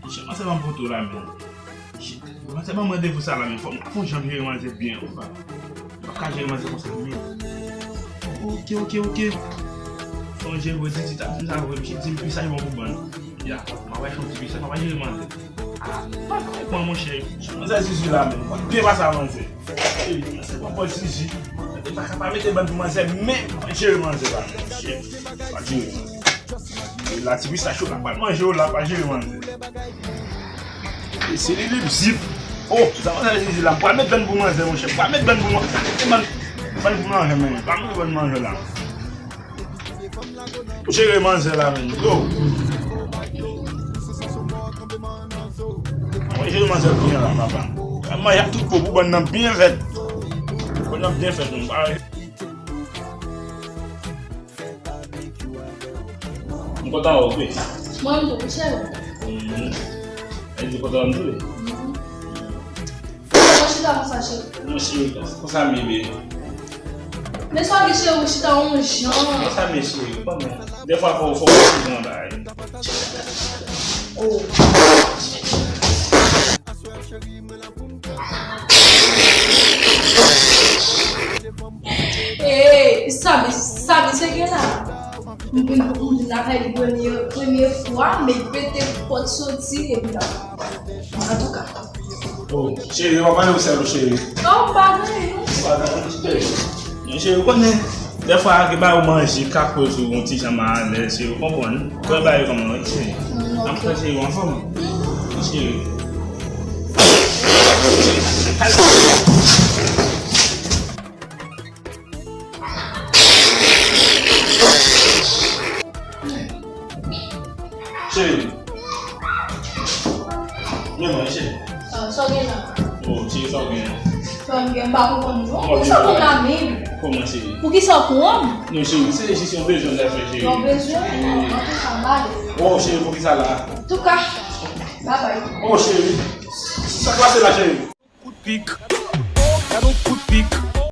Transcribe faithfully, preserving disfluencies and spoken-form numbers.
Chè, manzè ban m poto la, men. Chè, manzè ban m randevou sa la, men. Fò m, fò m jan jere manzè byen, ou pa. M pa ka jere manzè konsa, men. Ok, ok, ok. Fò m jere, di, di, ta, di, sa, vre, misye di m, pi sa, yon pou ban. Ya, m ap al fè yon ti pi sa, m ap al jere manzè. Ah, pa, pa, pa, monchè. Manzè Zizi la, men. Byen pase a manzè. Ey, se pa pòl Zizi. Mwen te pa ka pa mete bann pou manzè, men pa jere manzè la, men. Shit. Pa jere manzè. E la, ti pistach yo la, pa manje yo la, pa jere manzè. E se li, li zip. Oh, sa manzè Zizi la, pa met bann pou manzè, monchè. Pa met bann pou manzè. Pa met bann, bann pou manzè, men. Pa met bann manje la. Ou jere manzè la, men. Yo. Mwen jere manzè byen la, papa. Mwen y ap tout po pou bann nan byen fèt. Bann nan byen fèt, men. Pa, m kontan wè w, wi. Mwen, m tou, cheri. Mhm. Mwen di kontan wè m tou, wi. Mhm. Mwen chita konsa, cheri. Non, cheri, konsa m ye, baby. Men sa w gen, cheri, ou chita yon jan. Men sa m ye, cheri, ou konnen. Dèfwa, fò, fò, fò, fò, fò, fò, Oh. Hey, Samy, Samy, se gen la. M, m, m, m lakay li premye, premye fwa, men pete pòt soti, epi la. Antouka. Oh, cheri, w ap pale ou sèl, cheri. Oh, m pa gen, non. Ou pa gen, cheri. Men cheri, ou konnen, dèfwa, gen bagay ou manje, ka koz ou yon ti jan mal alèz, cheri, ou konprann? Ou wè bagay kòman, wi, cheri. Mm, ok. Anfè, cheri, ou anfòm? Mm. Cheri. Cheri. Men mwen, cheri. Ah, sa w gen la? Oh, cheri, sa w gen la? Sa m gen, m pa konprann non. Poukisa w pran m la menm? Kòman, cheri? Poukisa w pran m? Non, cheri, se jis yon bezwen m te fè, cheri. Yon bezwen? Wi. Antouka, m ale. Oh, cheri, poukisa la? Antouka, babay. Oh, cheri. Sa k pase la, cheri? Kout pik. Gad yon kout pik.